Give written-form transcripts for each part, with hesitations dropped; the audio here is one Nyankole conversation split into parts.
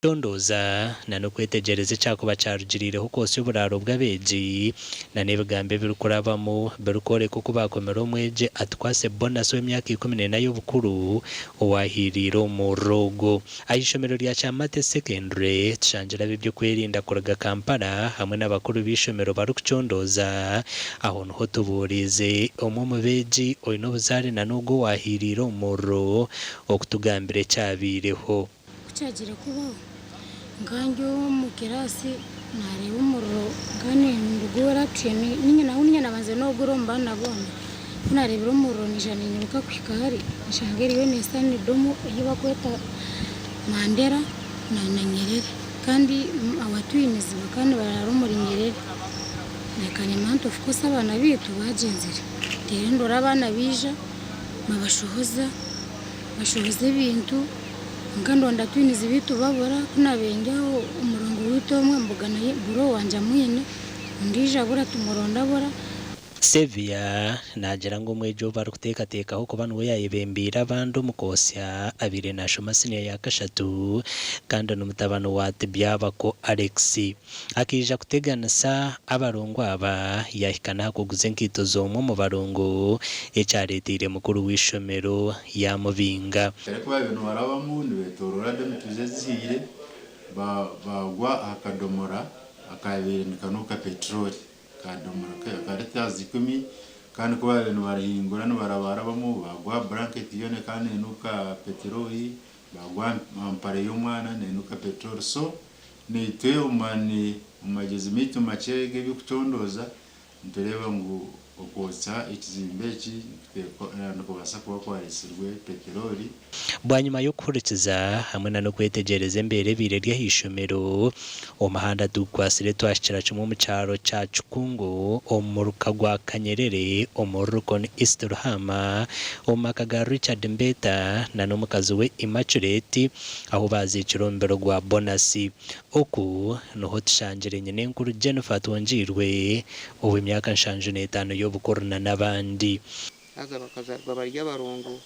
Kucondooza na n'okwetegyereza ekyakuba kyarugiriireho kwotsya oburaaro bw'abeegi na n'ebigambo ebirikurabamu birikworeka oku baakomire omwegi Atukwase Bonus ow'emyaka 14 y'obukuru owaahiiriire omu muriro ogwo. Aha ishomero rya Kyamate Secondary, tushangire ab'eby'okwerinda kuruga Kampala hamwe n'abakuru b'eishomero barikucondooza. Aho niho tubuuriize omwe omu beegi oine obuzaare na n'ogwo owaahiiriire omu muriro okutugambira ekyabaireho. Ku kyagiire kubaho, nkaba ndi omu kiraasi naareeba omuriro nkaba ninduga niinye naabanza n'ogura omu baana boona. Ku naareebire omuriro naija niinyiruka kuhika hari nshanga eriyo neesanidomu ei barikweta Mandera na Nyerere kandi aba twinizi bakaba nibaraara omuri Nyerere. Naakanyima nti of course abaana baitu baagyenzire. Nteera ndora abaana baija babashohoza, bashohoza ebintu. Kwonka ndonda twinizi beitu babura, ku naabaire ndi aho omurongo gwaitu omwe mbugana buro wangye amwine, ondiijo abura tumuronda abura. Sevia naagira ngu omwegi ou barikuteekateekaho kuba niwe yaayebembeire abandi omu kwotsya abaire naashoma siniya ya kashatu kandi ni mutabani wa Tibyabako Alex. Akaija kuteganisa abarongo aba yaahika n'aha kuguza enkaito z'omwe omu barongo ekyareeteire mukuru w'eishomero yaamubinga. Kare ku baabaire nibarabamu nibeetooroora emituuzo ezihiire, baagwa aha kadomora akaabaire nikanuuka peteroli, akadomora ka litaazi ikumi, kandi ku baabaire nibarahingura nibarabarabamu, baagwa aha buranketi yoona ekaba neenuuka peteroli, baagwa aha mpare y'omwana neenuuka peteroli. So Naitwe omu magyezi maitu makye g'eby'okucondooza, nitureeba ngu okwotsya ekizimbe eki nikubaasa kuba kwareetsirwe peteroli. Bwanyima y'okuhurikiza hamwe na n'okwetegyereza embeera ebaire eri aha ishomero, omuhanda tugukwatsire twahikira kimwe omu kyaro kya Kikungu omu muruka gwa Kanyerere omuri Rukoni East Ruhaama omu maka ga Richard Mbeta na n'omukazi we Immaculate ahu baaziikire omubiri gwa Bonasi. Oku niho tushangire nyinenkuru Jennifer Atwongiirwe, ow'emyaka 75 y'obukuru na n'abandi. Haza bakazaarwa bari abarongo,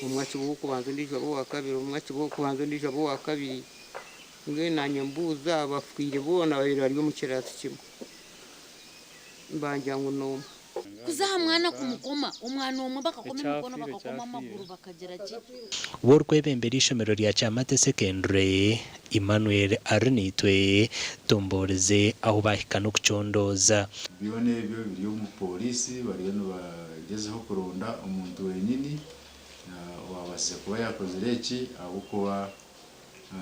omwe akiba ow'okubanza ondiijo aba owa kabiri, omwe akiba ow'okubanza ondiijo aba owa kabiri. Mbwenu naanye mbuuza abafiire boona ababaire bari omu kiraasi kimwe, bangira ngu n'omwe. Kuza aha mwana kumukoma, omwana omwe bakakoma emikono, bakakoma amaguru, bakagira ki. W'orikwebembera eishomero rya Kyamate Secondary, Emmanuel Arinaitwe, tumbuurize ahu baahika n'okucondooza. Byona ebyo biri omu pooriisi bariyo nibagyezaho kuronda omuntu wenyini owabaasize kuba yakozire eki ahabw'okuba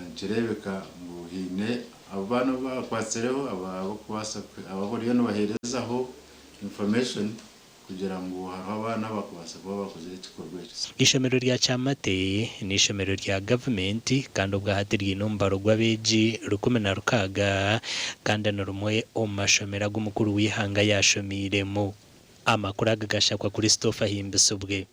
nikireebeka ngu haine abaana abu bakwatsireho abu bariyo nibaheerezaho information kugira ngu hariho abaana abakubaasa kuba bakozire ekikorwa ekyo. Eishomero rya Kyamate n'eishomero rya gavumenti kandi obwahati ryine omubaro gw'abeegi 16 kandi ni rimwe omu mashomero agu mukuru w'eihanga yaashomiiremu. Amakuru aga gashakwa Christopher Ahimbisibwe.